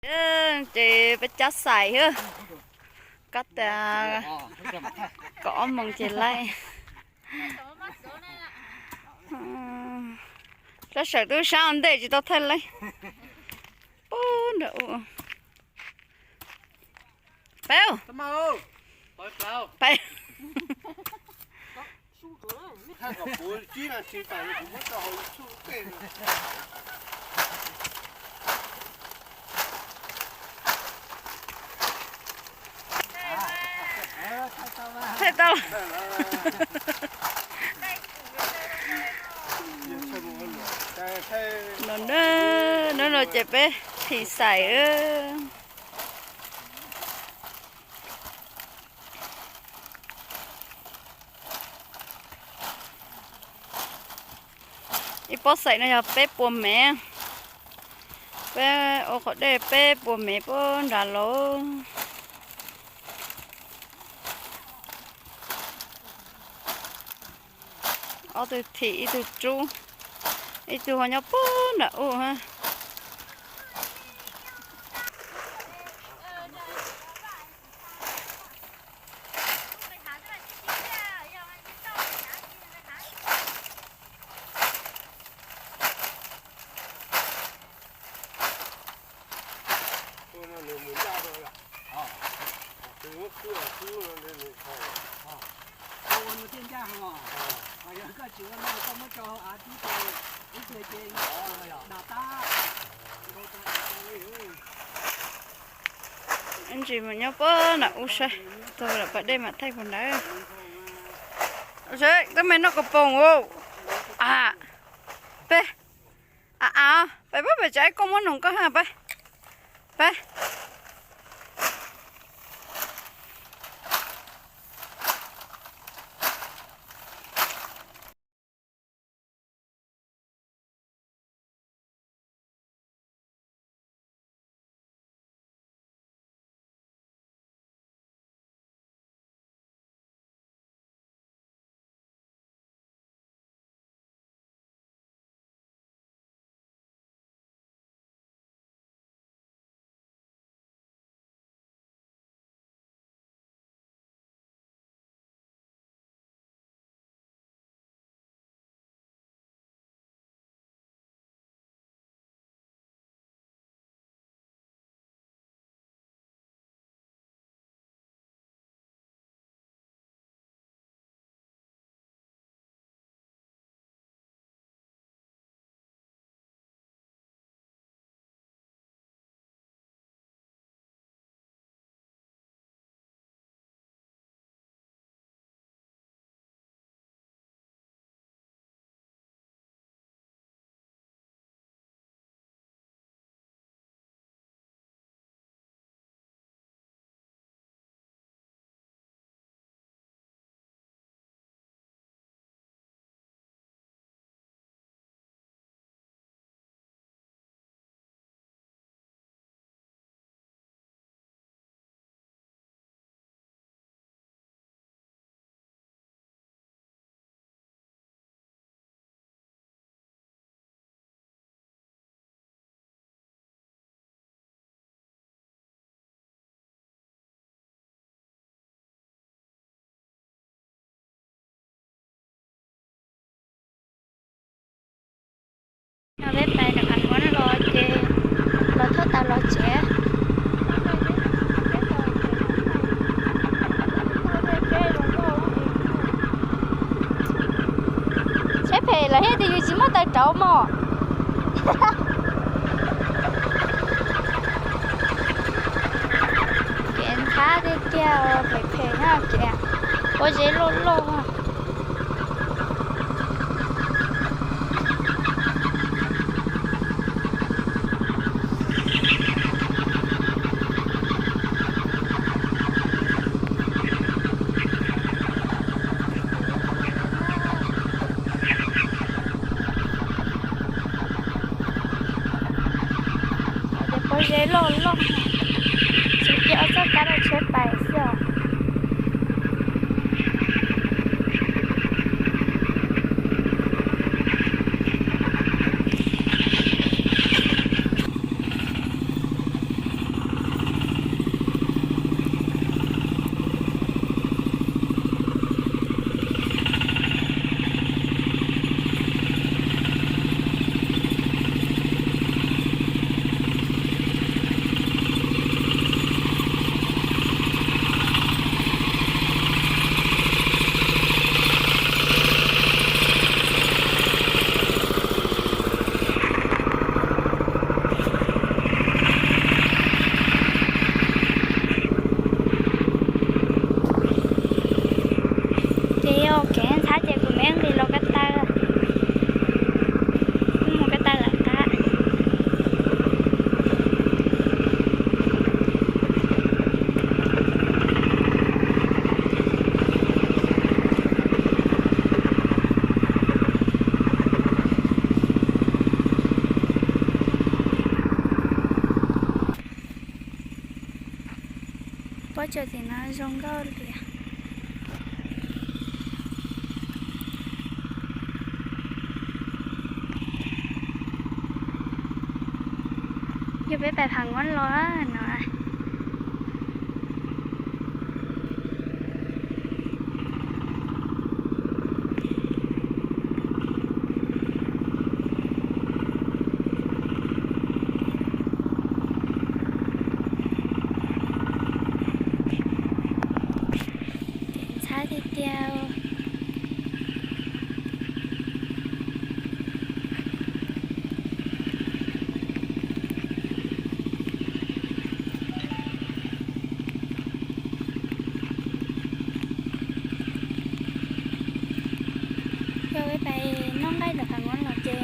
Ces peb cab xais hab, kab tas kaum ob moos ces laib. Sab sawm tub sab ua ntej tsis tau thaij laib. Pub nram u. Peb, peb. Thaij tau. No, no, no ces peb thim xais. Ib pob xaim no yog peb puas mev. Peb ua qhov dej peb puas mev puag nrad lauj. Ob tug thim ib tug rub, ib tug ho nyob puag nram u hab. Ib ntsis mus nyob puag nram u saib, tug lam pas dej mam thaij puag nrad. Seb, twb me noj kos poom a. Peb, a a, peb pab pem tsev, ib koj muab noog koj hab peb, peb. Peb pais rau qhov no los ces los thauj tas los tsev. Tsheb phem lawm thiab tias yus tsis muaj taws rauv mog. Kev ntxhab tiag tiag, phem phem na, kev pob zeb loj loj. Ces pob zeb loj loj, tseem cia ob txoj kab rau tsheb pais xwb os. Pob tsuas tim no zoo nkauj li. Yog peb pais Pham Nguab Los no. Ntxhab tiag tiag. Yog peb pais noj nqaij ntawm Pham Nguab Los ces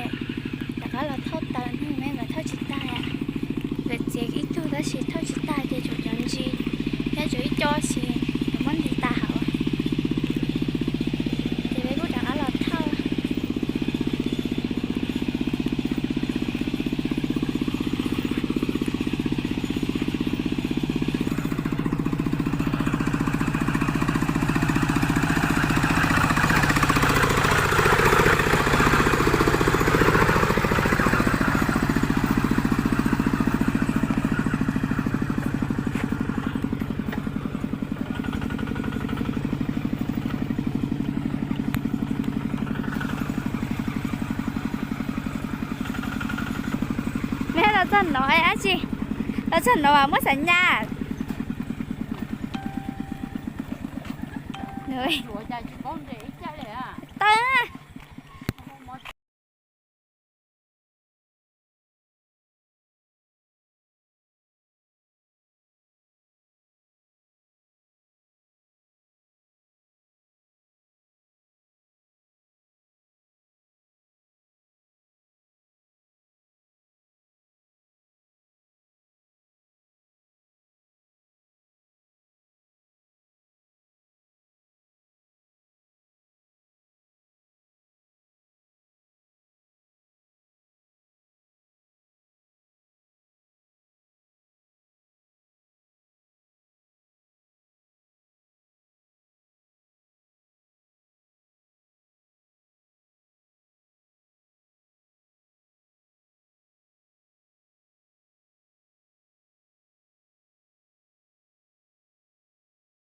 rov qab los thauj taws, peb nkawd thauj tsis tag. Nkawd txiav ib tug tab sis thauj tsis tag ces tshuav cov ntsis thiab tshuav ib co sis muab nti tas hauv, ces peb kuj rov qab los thauj. Neb los txog no dab tsi? Los txog no muab xav nyas. Tawb.